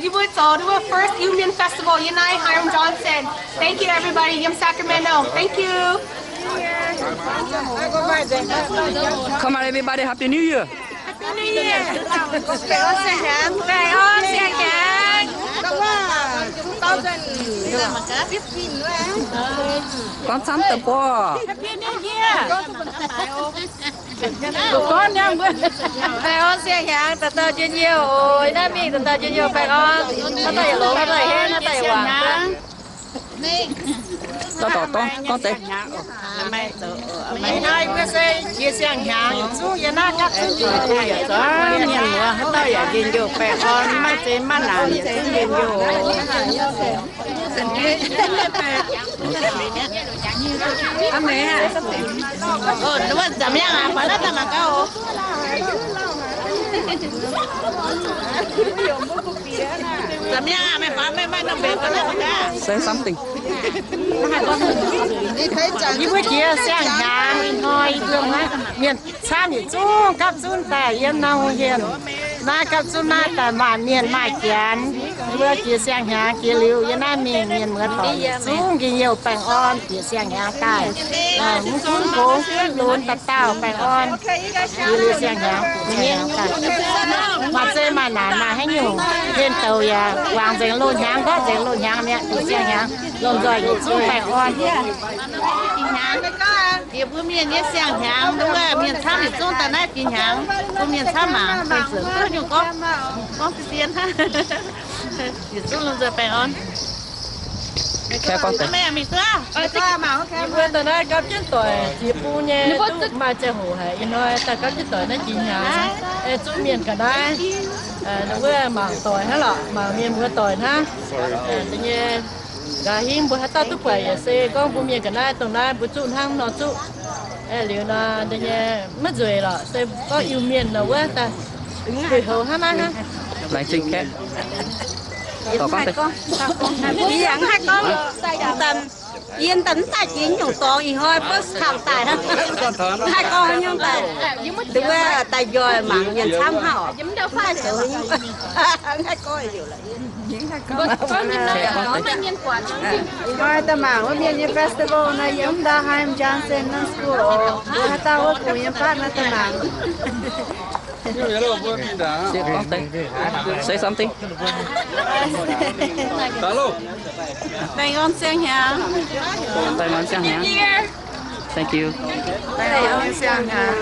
Yie mbuo zoux the first Iu Mien Festival yiem naaiv Hiram Johnson. Thank you everybody yiem Sacramento. Thank you. Come on everybody, Happy New Year. Happy New Year. Baengh orn siang-hnyangx. Baengh orn siang-hnyangx. Gorngv camv deix buo. Happy New Year. Baengh orn siang-hnyangx, dauh dauh njien-youh oc. Naaiv mingh dauh dauh njien-youh baengh orn. Haaix dauh yaac longx, haaix dauh yaac henv, haaix dauh yaac wangc. Gorngv deix. Ih hnoi mbuo se jiex siang-hnyangx yietc zungv yiem naaiv gapv zunv, yietc zungv mienh muoz haaix dauh yaac njien-youh baengh orn, maiv zeiz maiv naanc, yietc zungv njien-youh. 怎么样啊？反正他们告我。 Say something. Yie mbuo jiex siang-hnyangx ih hnoi, yie mbuo mienh camv yietc zungv gapv zunv daaih yiem norm hienh. Naaiv gapv zunv naaiv daaih maaih mienh maaih janx. Yie mbuo jiex siang-hnyangx jiex liuz yiem naaiv mingh, mienh muoz-doic yietc zungv njien-youh baengh orn jiex siang-hnyangx daaih. Mv gunv gongx gunv lunx dauh dauh baengh orn. Jiex liuz siang-hnyangx jiex siang-hnyangx daaih. Maaih zeiz maaih naanc maaih haaix nyungc, hienh douc yaac wangc nzengc loz-hnyangx, nqortv nzengc loz-hnyangx mi'aqv. Jiex siang-hnyangx lomh nzoih yietc zungv baengh orn. Jiex mbuo mienh nyei siang-hnyangx, wuov mienh camv yietc zungv daaih naaiv jiex hnyangx, mbuo mienh camv mangc, mienh zuqc duqv nyungc gorngv, gorngv zien zien hnangv. Yietc zungv lomh nzoih baengh orn. Yie mbuo daaih naaiv gapv jienv doic jiex bung nyei, duqv maaih ziangh hoc haic. Ih hnoi daaih gapv jienv doic naaiv jiex hnyangx, zungv mienh ga'naaiv, wuov mangc doic hnangv lorqc, mangc mienh muoz-doic hnangv. Da'nyeic, nqa'haav hingv mbuo haaix dauh duqv buatc yaac se gorngv mbuo mienh ga'naaiv dongh naaiv mbuo zuqv hnangv nor zuqv. Liuz nor da'nyeic maiv nzueic lorqc, se gorngv Iu-Mienh nor wuov daaih guih houc hnangv naaiv hnangv. Laengz zingh kaeqv. Yie daaih mv daaih jiex nyungc dorngx, ih hnoi first time daaih. Mv haih gorngv haaix nyungc daaih. Wuov daaih njoih mangc mienh camv haaix oc. Mv haih zoux haaix nyungc. Mv haih gorngv haaix nyungc. Ih hnoi daaih mangc wuov mienh nyei festival nor, yiem wuov ndau Hiram Johnson School oc. Mbuo haaix dauh wuov kungx yiem fatv nor daaih mangc. Say something. Baengh orn siang-hnyangx. Baengh orn siang-hnyangx. Thank you. Baengh orn siang-hnyangx.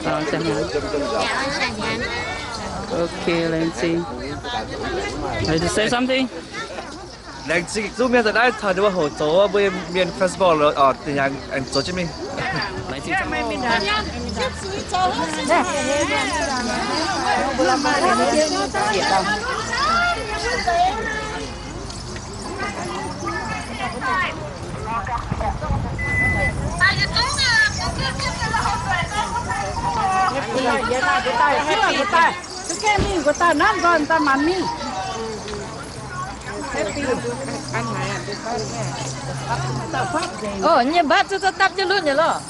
Baengh orn siang-hnyangx. Okay, let's see. Say something. Laengz zingh zuqc mienh daaih naaiv taux ninh mbuo hoqc zoux mbuo mienh festival oc, dinh hnyangx aengx zoux jienv mingh. Ov, nyei mbatv zuqc dapv jienv lunv nyei lorqc.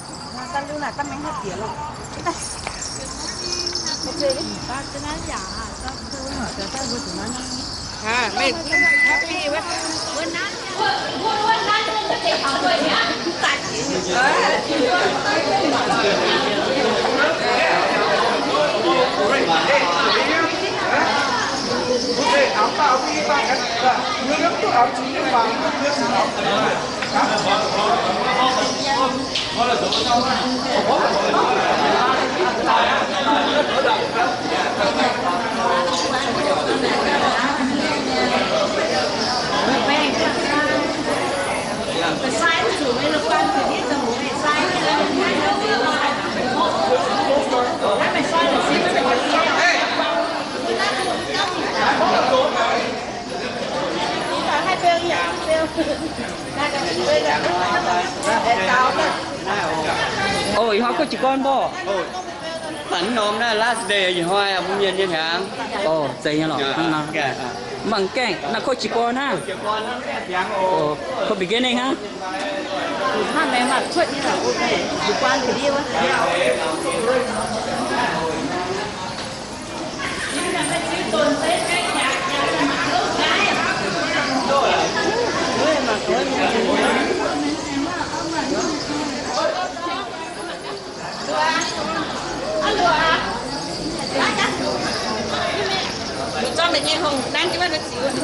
Ov, ih hnoi kuv jiez gorn mbuo. Mv norm naaiv last day ih hnoi mbuo mienh nyei hnyangx. Ov, zeiz nyei lorqc. Mangc gaengh naaiv kuv jiez gorn hnangv. Kuv beginning hnangv. Hnangv naaiv maaih kuotv nyei lorqc, jiez gorn ga'ndiev wuov.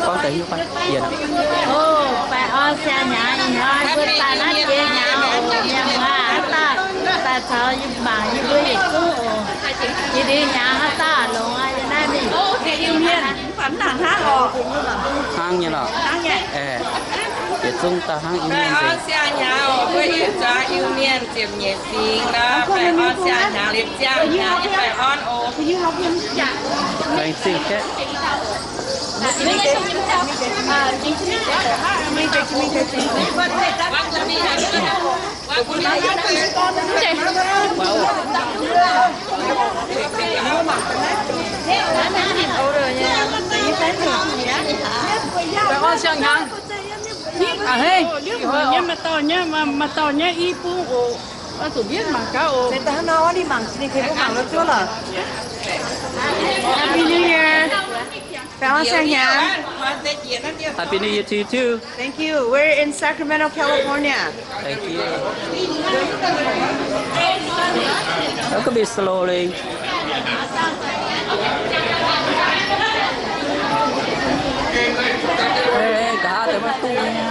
Gorngv daaih hiuv fai? Yie nor. O, baengh orn siang-hnyangx ih hnoi mbuo daaih naaiv jiex hnyangx oc, mienh muoz, daaih caux yie mangc yie mbuo yietc zungv oc. Jiex ndiev hnyangx haaix dauh longx aqv, yie naaiv mingh. Hnangv nyei lorqc. Aeqv, yietc zungv dauh hnangv Iu-Mienh nzengc. Baengh orn siang-hnyangx oc, mbuo yietc zungv Iu-Mienh ziepc nyeic fingx nor, baengh orn siang-hnyangx, liepc ziangh hnyangx nyei baengh orn oc. Laengz zingh gaeqv. Baengh orn siang-hnyangx. A'hneiv, maaih dauh nyei, maaih dauh nyei i bung oc. Zuqc mbienv mangc gaax oc. Happy New Year. Baengh orn siang-hnyangx. Happy New Year to you too. Thank you. We're in Sacramento, California. Thank you. That could be slowly. Hey, nqa'haav deix maiv duqv nyei.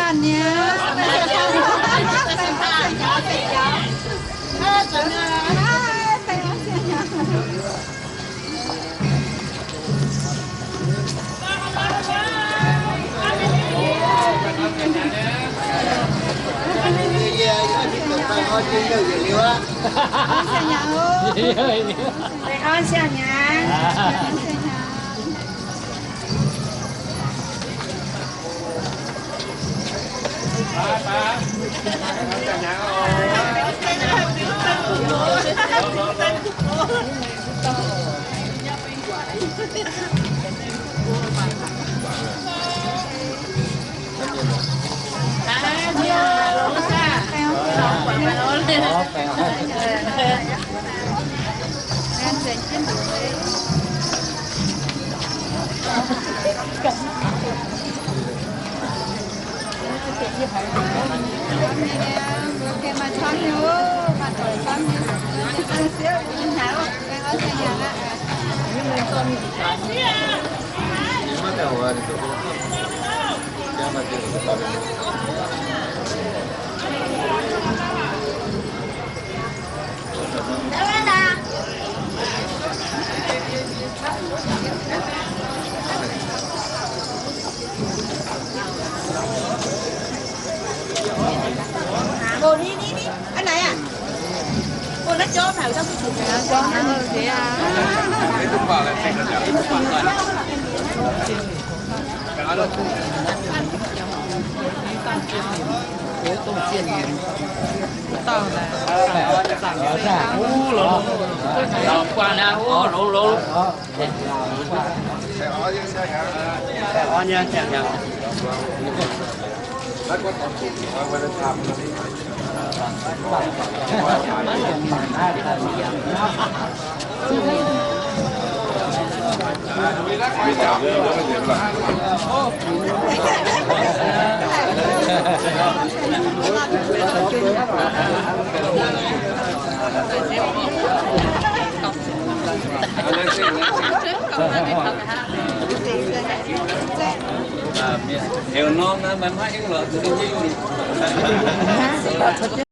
Ov, ni, ni, ni. An naaic aac? Ov, naaiv jorm haic, Heuc norm naaiv maiv hingv lorqc.